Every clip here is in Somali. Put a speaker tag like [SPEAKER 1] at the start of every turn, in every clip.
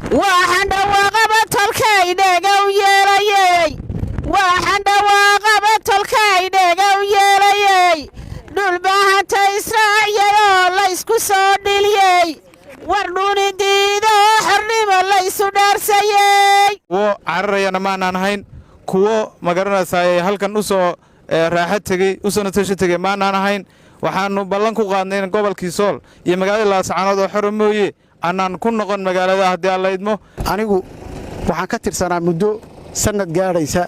[SPEAKER 1] Waxaan dhawaaqaba tolkay dhegow yeelayey. Waxaan dhawaaqaba tolkay dhegow yeelayey. Dhulbahanta israacyayoo laysku soo dhiliyey. War dhuni diidoo xornimo laysu dhaarsayey.
[SPEAKER 2] Kuwo cararayana maanaan ahayn, kuwo magaranaysaa halkan u soo raaxo tegey, u soo nasasho tegey maanaan ahayn. Waxaannu ballan ku qaadnay in gobolkii Sool iyo magaalada Laascaanood oo xora mooye annaan ku noqon magaalada, haddii Alla idmo.
[SPEAKER 3] Anigu waxaan ka tirsanaa muddo sannad gaadhaysa.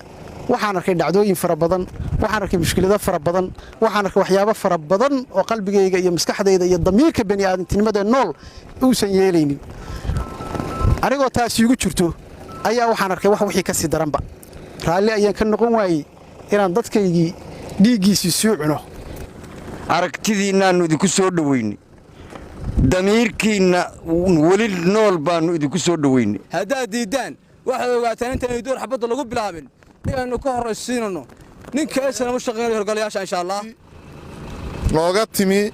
[SPEAKER 3] Waxaan arkay dhacdooyin fara badan, waxaan arkay mushkilado fara badan, waxaan arkay waxyaabo fara badan oo qalbigayga iyo maskaxdayda iyo damiirka bani'aadamtinimada nool uusan yeelaynin. Anigoo taas iigu jirto ayaa waxaan arkay wax wixii ka sii daranba. Raalli ayaan ka noqon waayey inaan dadkaygii dhiiggiisii sii cuno.
[SPEAKER 4] Aragtidiinnaannu idinku soo dhoweynay, damiirkiinna weli nool baannu idinku soo dhoweynay.
[SPEAKER 5] Haddaad diiddaan, waxaad ogaataan intaanu door xabadda lagu bilaabin inaynu ka horraysiinanno ninka eesana u shaqaynayo horgolayaasha, insha Allah.
[SPEAKER 6] Nooga timi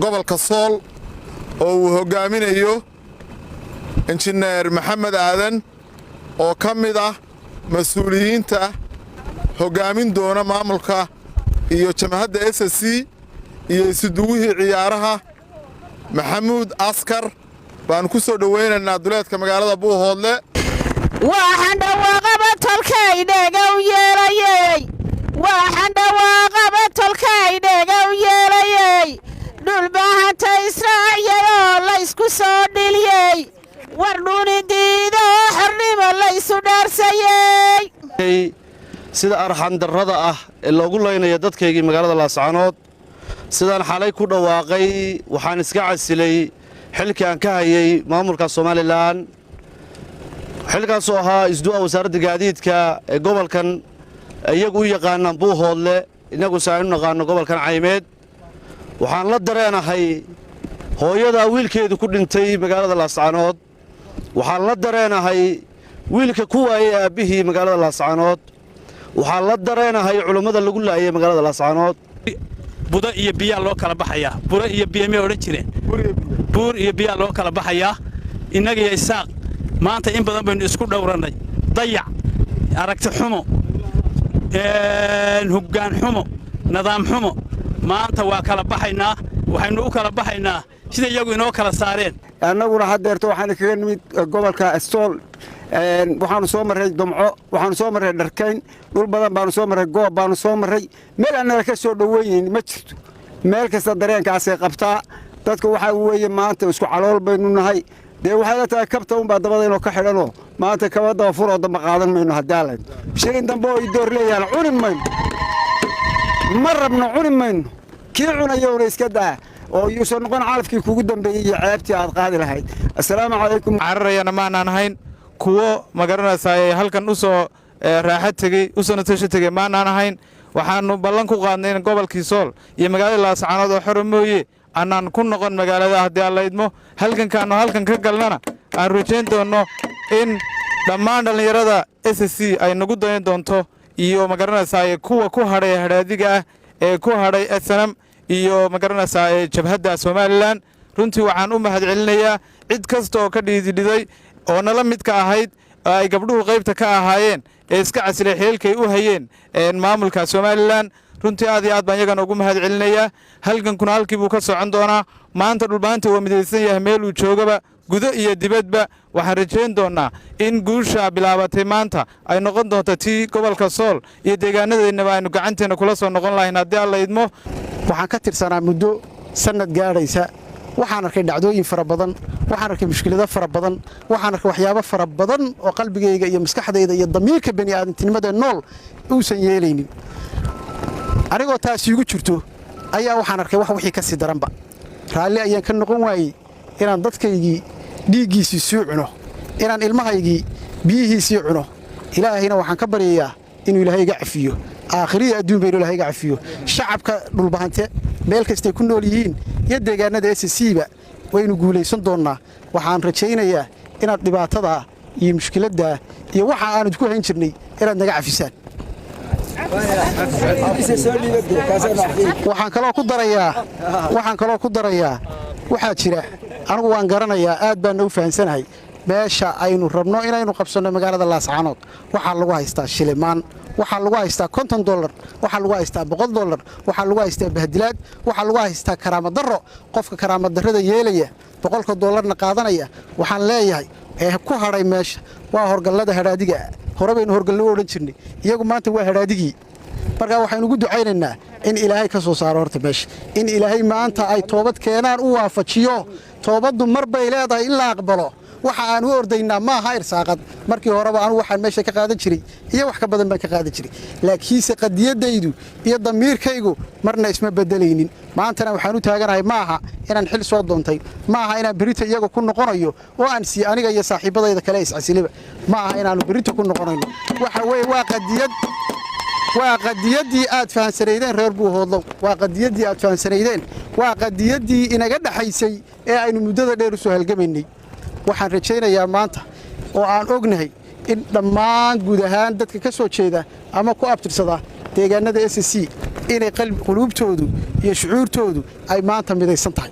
[SPEAKER 6] gobolka Sool oo uu hoggaaminayo Injineer Maxamed Aadan, oo ka mid ah mas-uuliyiinta hoggaamin doona maamulka iyo jamhadda SSC, iyo isuduwihii ciyaaraha Maxamuud Askar, baannu ku soo dhowaynaynaa duleedka magaalada Buuhoodle.
[SPEAKER 1] Waxaan dhawaaqaba tolkay dhegow yeelayey. Waxaan dhawaaqaba tolkay dhegow yeelayey. Dhulbahanta israacyayoo laysku soo dhiliyey. War dhuni diidoo xornimo laysu dhaarsayey.
[SPEAKER 7] Sida arxandarrada ah ee loogu laynayo dadkaygii magaalada Laascaanood, sidaan xalay ku dhawaaqay, waxaan iska casilay xilkii aan ka hayay maamulka Somaliland, xilkaasoo ahaa isdu'a wasaaradda gaadiidka ee gobolkan iyagu u yaqaanaan Buuhoodle, innaguse aynu naqaanno gobolkan Caymeed. Waxaan la dareenahay hooyadaa wiilkeedu ku dhintay magaalada Laascaanood. Waxaan la dareenahay wiilka ku waayey aabbihii magaalada Laascaanood. Waxaan la dareenahay culummada lagu laayay magaalada Laascaanood.
[SPEAKER 8] Budo iyo biyaa loo kala baxayaa. Buro iyo biyo miyay odhan jireen? Buur iyo biyaa loo kala baxayaa. Innagiyo Isaaq maanta in badan baynu isku dhowrannay dayac, aragti xumo, hoggaan xumo, nidaam xumo. Maanta waa kala baxaynaa. Waxaynu u kala baxaynaa sida iyagu inoo kala saareen.
[SPEAKER 9] Annaguna haddeerto waxaanu kaga nimid gobolka Sool. Waxaanu soo marray Domco, waxaanu soo marray Dharkayn, dhul badan baanu soo marray, goob baanu soo marray. Meel aan nala ka soo dhoweynayn ma jirto. Meel kasta dareenkaasay qabtaa dadka. Waxaa weeye maanta isku calool baynu nahay. Dee waxay la tahay kabta unbaa dabada inoo ka xidhanoo maanta kaba daba furoo damba qaadan mayno. Haddaalan shilin dambe oo idoor leeyahan cuni mayno, ma rabno, cuni mayno. Kii cunayowna iska daa oo yuusan noqon calafkii kugu dambeeyey iyo ceebtii aad qaadi lahayd. Assalaamu calaykum.
[SPEAKER 2] Cararayana maanaan ahayn, kuwo magaranaysaa halkan u soo raaxo tegey, u soo nasasho tegey maanaan ahayn. Waxaannu ballan ku qaadnay in gobolkii Sool iyo magaalada Laascaanood oo xora mooye annaan ku noqon magaalada, haddii Alla idmo. Halkankaannu halkan ka galnana aan rajayn doonno in dhammaan dhallinyarada SSC ay nagu dayan doonto, iyo magaranaysaa kuwa ku hadhay hadhaadiga ah ee ku hadhay SNM iyo magaranaysaa jabhadda Somaliland. Runtii waxaan u mahadcelinayaa cid kasta oo ka dhiididhiday oo nala midka ahayd oo ay gabdhuhu qaybta ka ahaayeen ee iska casilay xilalkay u hayeen maamulka Somaliland. Runtii aad iyo aad baan iyagana ugu mahad celinayaa. Halgankuna halkii buu ka socon doonaa. Maanta Dhulbahanta waa midaysan yahay meeluu joogaba, gudo iyo dibadba. Waxaan rajayn doonnaa in guusha bilaabatay maanta ay noqon doonto tii gobolka Sool iyo deegaanadeennaba aynu gacanteenna kula soo noqon lahayn, haddii Alla idmo.
[SPEAKER 3] Waxaan ka tirsanaa muddo sannad gaadhaysa. Waxaan arkay dhacdooyin fara badan, waxaan arkay mushkilado fara badan, waxaan arkay waxyaabo fara badan oo qalbigayga iyo maskaxdayda iyo damiirka bani'aadamtinimada nool uusan yeelaynin. Anigoo taas iigu jirto ayaa waxaan arkay wax wixii ka sii daranba. Raalli ayaan ka noqon waayey inaan dadkaygii dhiiggiisii sii cuno, inaan ilmahaygii biyihiisii cuno. Ilaahayna waxaan ka baryayaa inuu Ilaahay iga cafiyo, aakhiriya adduun baynu Ilahay iga cafiyo. Shacabka Dhulbahante meel kastay ku nool yihiin iyo deegaanada SSC-ba, waynu guulaysan doonnaa. Waxaan rajaynayaa inaad dhibaatadaa iyo mushkiladdaa iyo waxa aanu ku hayn jirnay inaad naga cafisaan. Waxaan kaloo ku darayaa, waxaa jira Anigu waan garanayaa, aad baan u fahansanahay meesha aynu rabno inaynu qabsanno. Magaalada Laascaanood waxaa lagu haystaa shilimaan, waxaa lagu haystaa $50, waxaa lagu haystaa $100, waxaa lagu haystaa bahdilaad, waxaa lagu haystaa karaamadarro. Qofka karaamadarrada yeelaya, 100-ka dollarna qaadanaya, waxaan leeyahay ee ku hadhay meesha waa horgallada hadhaadiga. Hore baynu horgallo u odhan jirnay, iyagu maanta waa hadhaadigii. Markaa waxaynu ugu ducaynaynaa in Ilaahay ka soo saaro horta meesha, in Ilaahay maanta ay toobad keenaan u waafajiyo. Toobaddu mar bay leedahay in la aqbalo. Waxa aan u ordaynaa ma aha irsaaqad. Markii horeba anugu waxaan meesha ka qaadan jiray iyo wax ka badan baan ka qaadan jiray, laakiinse qadiyadaydu iyo damiirkaygu marna isma bedelaynin. Maantana waxaan u taaganahay ma aha inaan xil soo doontay, ma aha inaan berita iyaga ku noqonayo oo aan sii aniga iyo saaxiibadayda kale iscasiliba, ma aha inaannu berita ku noqonayno. Waxa weeye waa qadiyad, waa qadiyaddii aad fahansanaydeen, reer Buuhoodlow. Waa qadiyaddii aad fahansanaydeen, waa qadiyaddii inaga dhaxaysay ee aynu muddada dheer u soo halgamaynay. Waxaan rajaynayaa maanta oo aan ognahay in dhammaan guud ahaan dadka ka soo jeeda ama ku abtirsada deegaanada SSC inay quluubtoodu iyo shucuurtoodu ay maanta midaysan tahay.